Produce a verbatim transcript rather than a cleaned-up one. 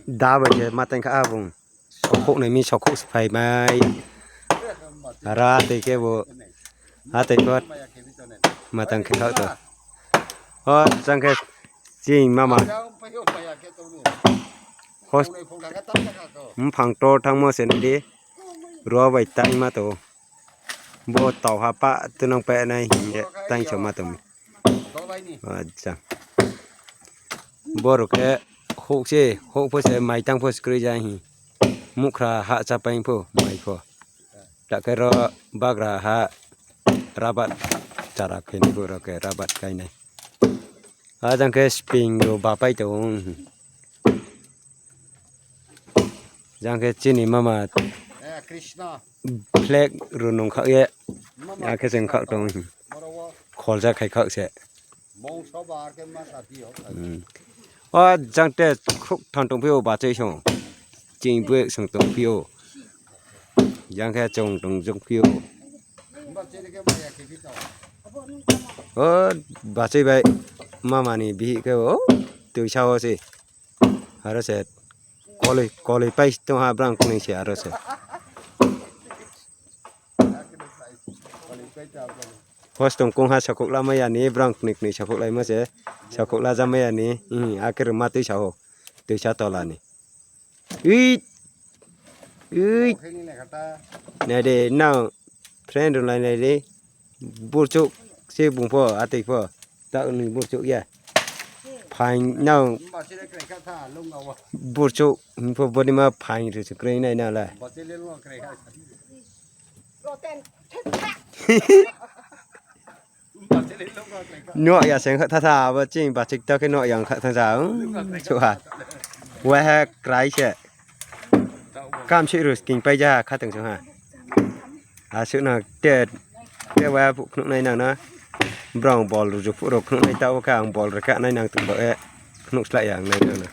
Da bai se ma tang kha bung. Sokhouh nai mi sokhouh se phai mai. Aro atoi khe bo. Atoi pho ma tang khe khaoh to. O jang khe chini mama. Hos-, mphang tor thanngmo se nai di. Ro bai tangma tong ou. Bo tau ha pa tunang pa nai hing ye tang so ma tong mi. Acha. Boro khe houh se, houh pho se, mai tang pho se kroi ja hing. Muhkhra ha cha paing pho, mai pho. Ta khe ro bagra ha rabat chara khe ni pho ro khe rabat kai nai. A jang khe spring ro bapai tong ou. Jang khe chini mama flag ro nung khaoh ye. Akhe chwng khaoh tong ou. Kholja khai khaoh se. O jang te khrouh thang tongphi ou bachai song. Chini boi song tongphi ou. Jang khe chung tong jokphi ou. O bachai bai mama ni bihih khe o tuisa wo se. Aro se koloi, koloi pai tong ha brang knoi se aro se. Hos tong kong ha sakhouh lamai ya ni, brang knoi knoi sakhouh laimo se, sakhouh la jamai ya ni, akhe rwma tuisa ou, tuisa tola ni. Ui, ui. Nai de, nang friend rao lai nai de. Burchouh se bung pho, atoi pho. Taoh ni burchouh ya. Phaing nang. Burchouh hing pho bodima phaing ri se kroi nai nang le. Nuh ya se ongkha tha tha, abo chini bachik ta khe nuh ya ongkha tha tha, ong, suh ha. Waiha krai se. Kamsih ru sking pai ja ha khatungsung ha. Asuh no te, te waiha phuh khnuh nai nang no. Brao bol ruju phuh rao khnuh nai taoh khe ang bol rikha nai nang tong ba e. Khnuh slái ya ang nai nang no.